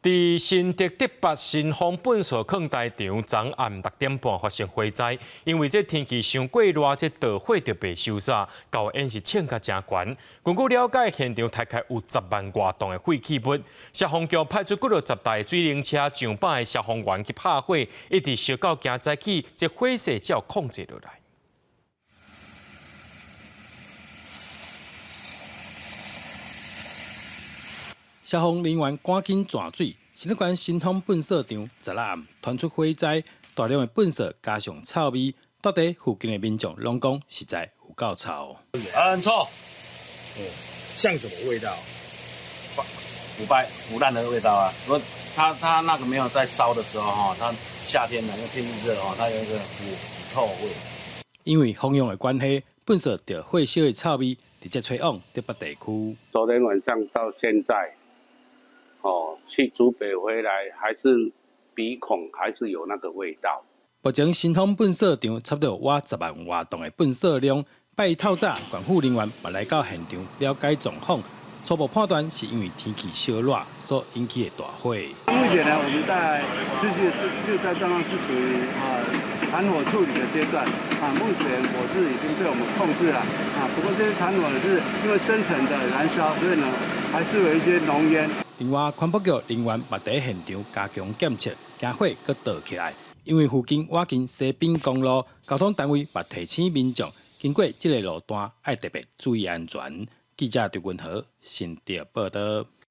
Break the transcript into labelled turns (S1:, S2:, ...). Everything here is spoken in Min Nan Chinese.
S1: 佇新竹竹北新豐糞埽囥台場，昨暗6點半發生火災，因為這天氣傷過熱，這著火就袂收煞，著煙是衝甲誠懸。根據了解，現場大概有10萬外噸的廢棄物。消防局派出幾落十台水冷車、上百个消防員去拍火，一直燒到今早起，這火勢才有控制落來。
S2: 消防人員趕緊湠水，新竹縣新豐糞埽場昨暗傳出火災，大量的糞埽加上臭味，蹛佇附近的民眾攏講實在有夠臭。
S3: 很臭，
S4: 像什麼味道？
S3: 腐敗、腐爛的味道啊！如果它那個沒有在燒的時候，哈，它夏天呢，因為天氣熱，哈，它有一個腐臭味。
S2: 因為風向的關係，糞埽著火燒的臭味直接吹往竹北地區。
S5: 昨天晚上到現在。哦，去竹北回來，還是鼻孔還是有那個味道。
S2: 目前新豐糞埽場差不多有10萬外噸的糞埽量。拜一透早，縣府人員嘛來到現場了解狀況，初步判斷是因為天氣燒熱所引起的大火。
S6: 目前呢，我們在實際救災狀況是屬於啊殘火處理的階段啊，目前火勢已經被我們控制了啊，不過這些殘火呢是因為深層的燃燒，所以呢還是有一些濃煙。
S2: 另外，環保局人員嘛佇現場加強檢測，驚火閣著起來。因為附近倚近西濱公路，交通單位嘛提醒民眾經過這个路段愛特別注意安全。記者張文和新竹報導。